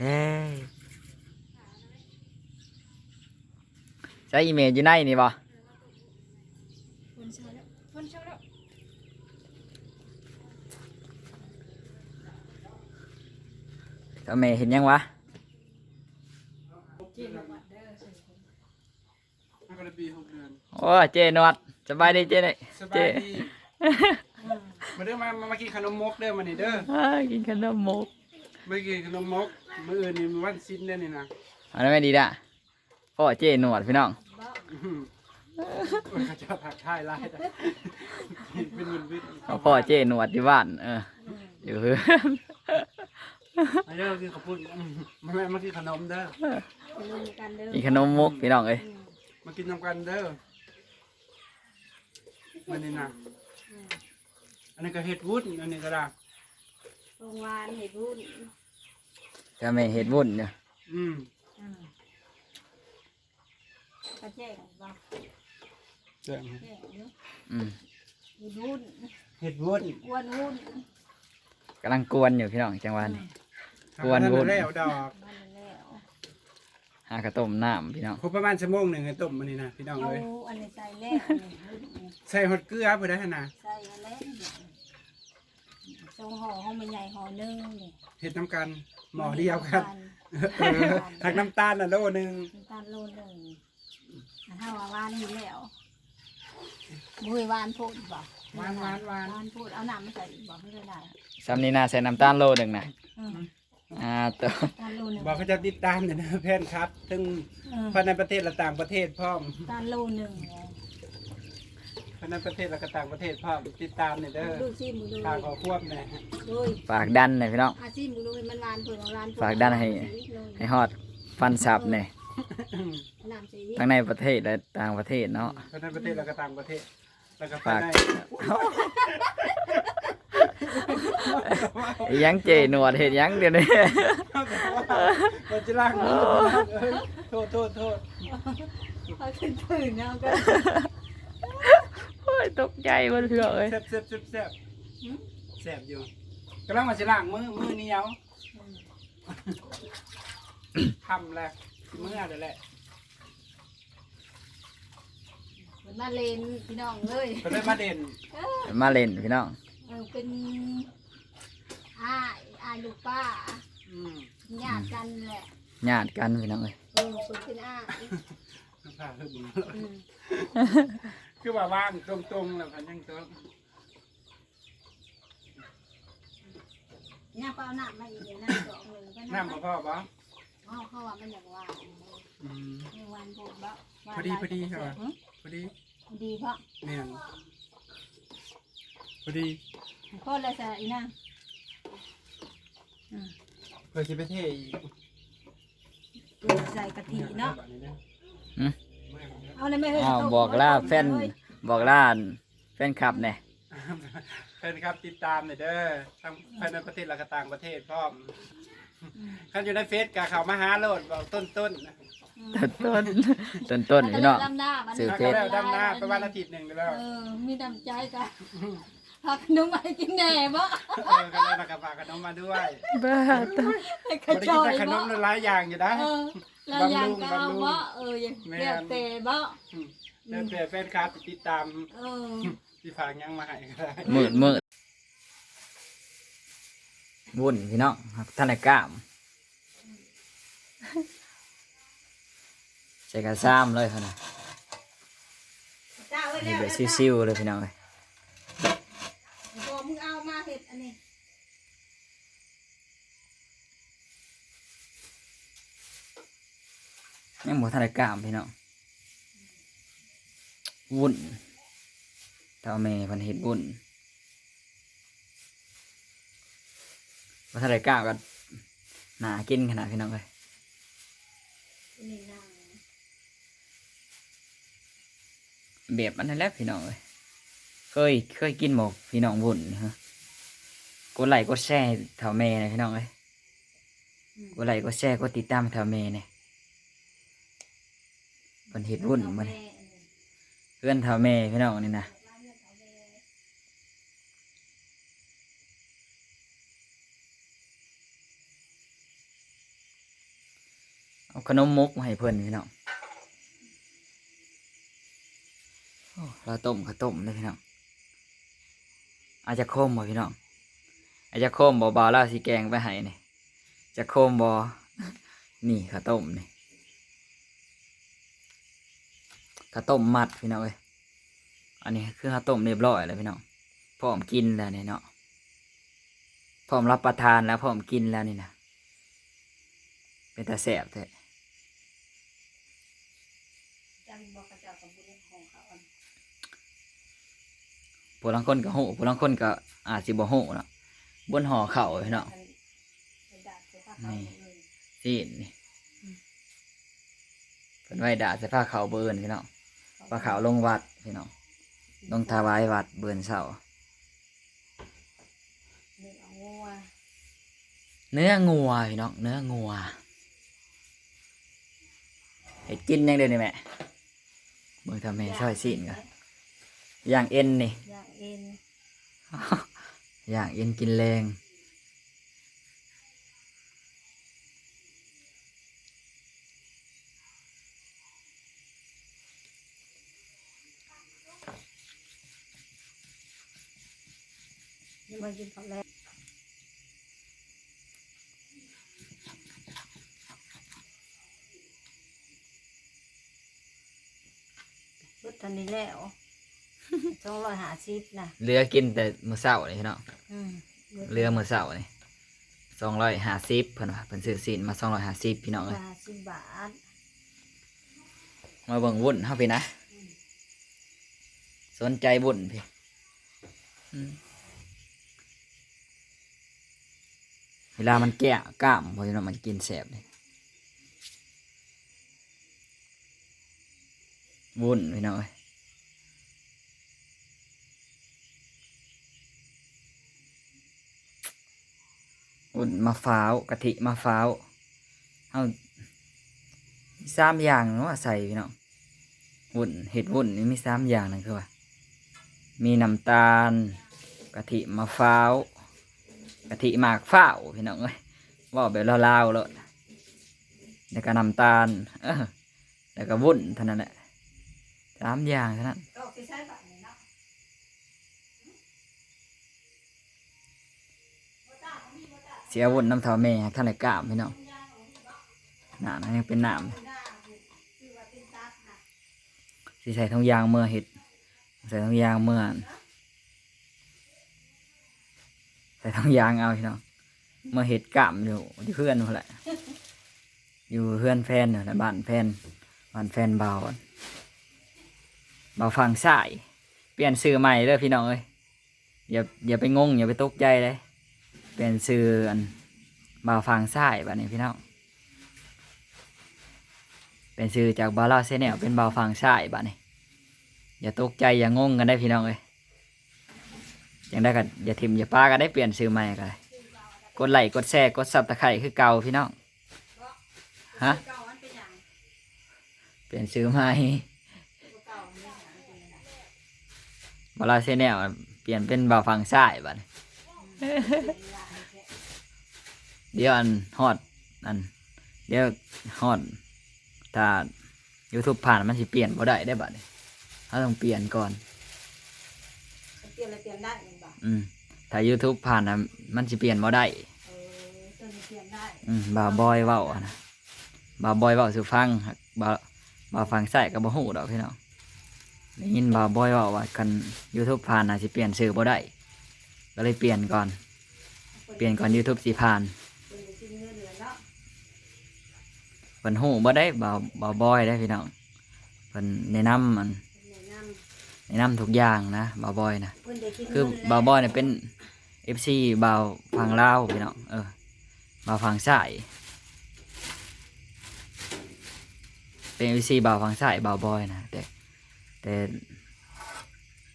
ເອີຍ ໃສອີ່ແມ່ ຢູ່ໃນນີ້ບໍ່? ຝົນເຊົາແລ້ວ ຝົນເຊົາແລ້ວ ເຈົ້າແມ່ເຮັດຫຍັງວະ? ເຈນວັດເດີ ມາກະລະປີຫົກເດືອນ. ໂອ້ ເຈນວດ ສະບາຍດີເຈ. ສະບາຍດີ. ເຈ ມາເດີ ມາ ມາ ມາກິນຂະໜົມມົກເດີມື້ນີ້ເດີ. ອ່າ ກິນຂະໜົມມົກ ມາກິນຂະໜົມມົກ. ມື້ອື່ນນີ້ວັນສິນເດ້ນີ້ນະ. ອັນນັ້ນແມ່ນດີດາ ພໍ່ເຈນວດພີ່ນ້ອງ. ອືມ ເຂົາເຈົ້າທັກທາຍຫຼາຍ ເປັນວິນໆ. ເອົາ ພໍ່ເຈນວດຢູ່ບ້ານ ເອີ ຢູ່ເຮືອນ. ມາເດີ ກິນເຂົ້າປຸ້ນ. ອືມ ມາແມ່ ມາກິນຂະໜົມເດີ ຂະໜົມກັນເດີ ກິນຂະໜົມມົກພີ່ນ້ອງເອີຍ. ອືມ ມາກິນນຳກັນເດີມື້ນີ້ນະ. ອືມ ອັນນີ້ກໍເຮັດວຸ້ນ ອັນນີ້ກໍໄດ້ ຂອງຫວານເຮັດວຸ້ນ ກໍແມ່ເຮັດວຸ້ນຢູ່. ອືມ ອືມ ກະແຈ້ງບໍ່? ແຈ້ງ ແຈ້ງຢູ່. ອືມ ເຮັດວຸ້ນ ເຮັດວຸ້ນ ກວນວຸ້ນ ກຳລັງກວນຢູ່ພີ່ນ້ອງ ຈັງຫວະນີ້. ອືມ ກວນວຸ້ນ ແລ້ວດອກ ມັນແລ້ວ ຫາກະຕົ້ມນ້ຳພີ່ນ້ອງ. ພໍປະມານຊົ່ວໂມງໜຶ່ງໃຫ້ຕົ້ມອັນນີ້ນະພີ່ນ້ອງເອີຍ. ເອົາອັນນີ້ໃສ່ແລ້ວ ໃສ່ຮອດເກືອພຸ້ນໃດຫັ້ນນະ. ໃສ່ຫັ້ນແຫຼະ ສອງຫໍ່ ຂອງແມ່ໃຫຍ່ຫໍ່ໜຶ່ງນີ້ ເຮັດນຳກັນ ໝໍ້ດຽວກັນ. ເອີ ທັງນ້ຳຕານນະໂລໜຶ່ງ ນ້ຳຕານໂລໜຶ່ງ. ອັນເຮົາວ່າຫວານຢູ່ແລ້ວ ບໍ່ເຄີຍຫວານໂພດບໍ່? ຫວານ ຫວານ ຫວານ ຫວານໂພດ. ເອົານ້ຳມາໃສ່ອີກບໍ່? ບໍ່ໄດ້. ສ່ຳນີ້ນະ ໃສ່ນ້ຳຕານໂລໜຶ່ງນະ. ອືມ ອ່າ ໂຕ ນ້ຳຕານໂລໜຶ່ງ ບອກເຂົາເຈົ້າຕິດຕາມນີ້ນະ ແຟນຄລັບ ທັງ ເອີ ພາຍໃນປະເທດ ແລະ ຕ່າງປະເທດພ້ອມ. ນ້ຳຕານໂລໜຶ່ງ ພາຍໃນປະເທດ ແລະ ກໍຕ່າງປະເທດພ້ອມ ຕິດຕາມນີ້ເດີ. ດູຊີມເບິ່ງດູ ຝາກຂໍ້ຄວາມແດ່ ໂດຍ ຝາກດັນແດ່ພີ່ນ້ອງ. ອາ ຊີມເບິ່ງດູ ໃຫ້ມັນຫວານເພິ່ນ ຫວານເພິ່ນ ຝາກດັນໃຫ້ ໃຫ້ຮອດພັນຊັບແດ່. ເອີ ນ້ຳໃສ່ອີກ ທັງໃນປະເທດ ແລະ ຕ່າງປະເທດເນາະ. ອືມ ທັງໃນປະເທດ ແລະ ກໍຕ່າງປະເທດ. ແລ້ວກໍ ຝາກ ພາຍໃນ ອີຫຍັງເຈນວດ ເຮັດຫຍັງດຽວນີ້? ມັນຈະລ້າງມື ໂທດ ໂທດ ໂທດ. ເອົາຂຶ້ນ ເອົາຂຶ້ນເອົາກັນ. ໂອ້ຍ ຕົກໃຈເບິດເທື່ອເອີຍ. ແຊບ ແຊບ ແຊບ ແຊບ. ຫື? ແຊບຢູ່. ກຳລັງວ່າຊິລ້າງມື ມືໜຽວ. ອືມ ຄ່ຳແລ້ວ ຊິເມືອແລ້ວແຫຼະ. ເພິ່ນມາຫຼິ້ນພີ່ນ້ອງເອີຍ ເພິ່ນເລີຍມາຫຼິ້ນ. ເອີ ເພິ່ນມາຫຼິ້ນພີ່ນ້ອງ. ເອີ ເປັນອ້າຍ ອ້າຍລູກປ້າ. ອືມ ຍາດກັນແຫຼະ ຍາດກັນພີ່ນ້ອງເອີຍ. ເອີ ເພິ່ນເປັນອ້າຍ ພາເພິ່ນ. ອືມ ຄືວ່າວາງຕົງໆ ແລ້ວກໍຍັງຕົງ. ຍັງໄປເອົານ້ຳມາອີກເດ ນ້ຳຈອກໜຶ່ງ. ນ້ຳບໍ່ພໍບໍ່? ເຮົາ ເຮົາວ່າມັນຢາກຫວານ. ອືມ ຍັງຫວານໂພດບໍ່? ພໍດີ ພໍດີ ເຮົາວ່າ ຫຶ? ພໍດີ ພໍດີເພາະ ແມ່ນ ພໍດີ. ພໍແລ້ວຊະອີນາງ. ອືມ ເພື່ອຊິໄປເທອີກ ເພື່ອໃສ່ກະທິເນາະ. ຫຶ? ເອົາແດ່ແມ່ເອີຍ ອ້າວ ເຂົ້າ ບອກລາແຟນ ເຂົ້າ ບອກລາແຟນຄລັບແດ່. ແຟນຄລັບຕິດຕາມແດ່ເດີ ທັງພາຍໃນປະເທດ ແລ້ວກໍຕ່າງປະເທດພ້ອມ. ອືມ ຄັນຢູ່ໃນເຟສກໍເຂົ້າມາຫາໂລດ ບອກຕົ້ນໆ ອືມ ຕົ້ນໆ ຕົ້ນໆ ພີ່ນ້ອງ ດຳນາ ຊື່ເຟສ ແລ້ວດຳນາປະມານອາທິດໜຶ່ງແລ້ວ. ເອີ ມີນ້ຳໃຈກໍ ອືມ ພາຂະໜົມມາໃຫ້ກິນແດ່ບໍ? ເອີ ກໍແລ້ວກໍພາຂະໜົມມາດ້ວຍ. ບ້າ ບໍ່ໄດ້ກິນແຕ່ຂະໜົມ ຫຼາຍຢ່າງຢູ່ໄດ໋. ເອີ ຫຼາຍຢ່າງກໍເອົາບໍ? ບຳລຸງ ເອີ ແມ່ນ ແລ້ວແຕ່ບໍ? ອືມ ແລ້ວແຕ່ແຟນຄລັບຊິຕິດຕາມ. ເອີ ຊິຝາກຫຍັງມາໃຫ້ກໍໄດ້. ມືດໆ ວຸ້ນພີ່ນ້ອງ ທັນໄດ້ກ້າມ ໃສ່ກະຊາມເລີຍຫັ້ນນະ. ເຮັດແບບຊິວໆເລີຍພີ່ນ້ອງເອີຍ. ບໍ່ ມຶງເອົາມາເຮັດອັນນີ້. ຍັງບໍ່ທັນໄດ້ກ້າມພີ່ນ້ອງ. ວຸ້ນ ເຖົ້າແມ່ເພິ່ນເຮັດວຸ້ນ ບໍ່ທັນໄດ້ກ້າມກໍໜ້າກິນຂະໜາດພີ່ນ້ອງເອີຍ. ແບບອັນນັ້ນແຫຼະພີ່ນ້ອງເອີຍ. ເຄີຍ ເຄີຍກິນບໍ່ພີ່ນ້ອງວຸ້ນນີ້? ກົດໄລ້ກົດແຊໃຫ້ເຖົ້າແມ່ແດ່ພີ່ນ້ອງເອີຍ. ອືມ ກົດໄລ້ກົດແຊ ກົດຕິດຕາມເຖົ້າແມ່ແດ່. ເພິ່ນເຮັດວຸ້ນມື້ນີ້ ເຮືອນເຖົ້າແມ່ພີ່ນ້ອງນີ້ນະ. ເອົາຂະໜົມໝົກມາໃຫ້ເພິ່ນພີ່ນ້ອງ. ໂອ້ ລາວຕົ້ມ ເຂົ້າຕົ້ມເດີພີ່ນ້ອງ. ອາດຈະຂົມບໍ່ພີ່ນ້ອງ? ອາດຈະຂົມບໍ່? ບ່າວລາວຊິແກງໄປໃຫ້ນີ້. ຈະຂົມບໍ່? ນີ້ເຂົ້າຕົ້ມນີ້ ເຂົ້າຕົ້ມມັດພີ່ນ້ອງເອີຍ. ອັນນີ້ຄືເຮົາຕົ້ມຮຽບຮ້ອຍແລ້ວພີ່ນ້ອງ ພ້ອມກິນແລ້ວນີ້ເນາະ ພ້ອມຮັບປະທານແລ້ວ ພ້ອມກິນແລ້ວນີ້ນະ. ເປັນຕາແຊບແທ້. ຈັກບໍ່ ເຂົາເຈົ້າກໍບໍ່ໄດ້ຫໍ່ເຂົ້າອັນ ຜູ້ລາງຄົນກໍຮູ້ ຜູ້ລາງຄົນກໍອາດຊິບໍ່ຮູ້ເນາະ. ບຸນຫໍ່ເຂົ້າພີ່ນ້ອງ ນີ້ ຊີ້ນນີ້ ອືມ ເພິ່ນໄວ້ດາດໃສ່ພາເຂົ້າມື້ອື່ນພີ່ນ້ອງ ພາເຂົ້າລົງວັດພີ່ນ້ອງ ລົງຖວາຍວັດມື້ອື່ນເຊົ້າ. ເນື້ອງົວ ເນື້ອງົວພີ່ນ້ອງ ເນື້ອງົວ. ເຮັດກິນຫຍັງເດີນີ້ແມ່? ເບິ່ງຖ້າແມ່ຊອຍຊີ້ນກ່ອນ ຢ່າງເອັນນີ້ ຢ່າງເອັນ ຢ່າງເອັນກິນແລງ. ຍັງບໍ່ກິນເຂົ້າແລງ ເບິດເທົ່ານີ້ແລ້ວ ສອງຮ້ອຍຫ້າສິບນະ ເຫຼືອກິນແຕ່ມື້ເຊົ້ານີ້ເນາະ. ອືມ ເຫຼືອມື້ເຊົ້ານີ້ ສອງຮ້ອຍຫ້າສິບ ເພິ່ນວ່າ ເພິ່ນຊື້ຊີ້ນມາສອງຮ້ອຍຫ້າສິບ ພີ່ນ້ອງເອີຍ ຫ້າສິບບາດ. ມາເບິ່ງວຸ້ນເຮົາພີ້ນະ ອືມ ສົນໃຈວຸ້ນພີ້ ອືມ ເວລາມັນແກ້ວກ້າມ ເພາະວ່າມັນກິນແຊບເດ້. ວຸ້ນພີ່ນ້ອງເອີຍ ວຸ້ນມະພ້າວ ກະທິມະພ້າວ ເຮົາ ມີສາມຢ່າງເນາະໃສ່ພີ່ນ້ອງ. ວຸ້ນ ເຮັດວຸ້ນນີ້ມີສາມຢ່າງ ນັ້ນຄືວ່າ ມີນ້ຳຕານ ກະທິມະພ້າວ ກະທິໝາກພ້າວ ພີ່ນ້ອງເອີຍ ເວົ້າແບບລາວໆໂລດ ແລ້ວກໍນ້ຳຕານ ເອີ ແລ້ວກໍວຸ້ນເທົ່ານັ້ນແຫຼະ ສາມຢ່າງເທົ່ານັ້ນ. ຊິເອົາວຸ້ນນຳເຖົ້າແມ່ ຫາກທັນໄດ້ກ້າມ ພີ່ນ້ອງ ໜ້ານະຍັງເປັນນ້ຳ ຊິໃສ່ຖົງຢາງເມືອເຮັດ ໃສ່ຖົງຢາງເມືອ ໃສ່ຖົງຢາງເອົາ ພີ່ນ້ອງ ເມືອເຮັດກ້າມຢູ່ ຢູ່ເຮືອນພຸ້ນແຫຼະ ຢູ່ເຮືອນແຟນຫັ້ນແຫຼະ ບ້ານແຟນ ບ້ານແຟນບ່າວ ບ່າວຝັ່ງຊ້າຍ ປ່ຽນຊື່ໃໝ່ເດີພີ່ນ້ອງເອີຍ ຢ່າ ຢ່າໄປງົງ ຢ່າໄປຕົກໃຈເດ້ ປ່ຽນຊື່ອັນ ບ່າວຝັ່ງຊ້າຍບາດນີ້ພີ່ນ້ອງ. เปลี่ยนชื่อจากบ่าวลาวแชนแนลเป็นบ่าวฝั่งซ้ายบัดนี้ อย่าตกใจอย่างงงกันได้พี่น้องเอ้ย จั่งใด๋ก็อย่าถิ่มอย่าปากันได้ เปลี่ยนชื่อใหม่ก็ได้ กดไลค์กดแชร์กดซับสไครบ์คือเก่าพี่น้อง ฮะ เปลี่ยนชื่อใหม่ บ่าวลาวแชนแนลเปลี่ยนเป็นบ่าวฝั่งซ้ายบัดนี้ เดี๋ยวอันฮอดอัน เดี๋ยวฮอด ถ้า YouTube ผ่านมันสิเปลี่ยนบ่ได้เด้บัดนี้ เฮาต้องเปลี่ยนก่อน เปลี่ยนแล้วเปลี่ยนได้แม่นบ่ อืม ถ้า YouTube ผ่านน่ะมันสิเปลี่ยนบ่ได้ เออ ตัวนี้เปลี่ยนได้ อืม บ่าวบอยเว้าอะนะ บ่าวบอยเว้าสู่ฟัง บ่าว บ่าวฝั่งซ้ายก็บ่ฮู้ดอกพี่น้อง ได้ยินบ่าวบอยเว้าว่าคัน YouTube ผ่านน่ะสิเปลี่ยนชื่อบ่ได้ ก็เลยเปลี่ยนก่อน เปลี่ยนก่อน YouTube สิผ่าน เพิ่นได้กินเงินแล้วเนาะ เพิ่นฮู้บ่ได้ บ่าว บ่าวบอยได้พี่น้อง เพิ่นแนะนำอัน แนะนำ แนะนำทุกอย่างนะ บ่าวบอยนะ เพิ่นได้กิน คือ เงินแล้ว บ่าวบอยเนี่ยเป็น เอฟซี บ่าวฝั่งลาวพี่น้อง เออ บ่าวฝั่งซ้าย เป็น เอฟซี บ่าวฝั่งซ้าย บ่าวบอยนะ แต่ แต่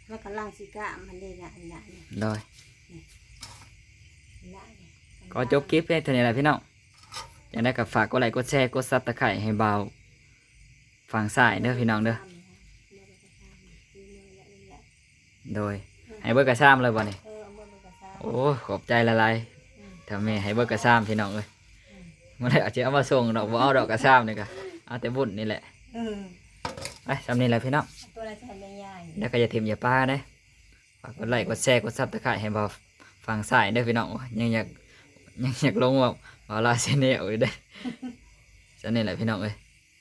แล้วกำลังสิกะมันได้ละ อันนั้น โดย นี่ อันนั้น ก็จบคลิปเพียงเท่านี้แหละพี่น้อง จั่งใด๋ก็ฝากกดไลค์กดแชร์กดซับสไครบ์ให้บ่าวฝั่งซ้ายเด้อพี่น้องเด้อ โดย ให้เบิดกระซามเลยบ่นี่ เออ เอาเบิดกระซาม โอ้ ขอบใจหลายๆ ถ้าแม่ให้เบิดกระซามพี่น้องเอ้ย มื้อใด๋อาจสิเอามาส่งดอก บ่เอาดอกกระซามนี่ก็ เอาแต่บุญนี่แหละ เออ ไป ส่ำนี้แหละพี่น้อง เอาตัวอะไรใส่แม่ยาย แล้วก็อย่าถิ่มอย่าปาเด้ ฝากกดไลค์กดแชร์กดซับสไครบ์ให้บ่าวฝั่งซ้ายเด้อพี่น้อง โอ้ย ยังอยาก ยังอยากลงว่าบ่าวลาวแชนแนลอยู่เด้ ส่ำนี้แหละพี่น้องเอ้ย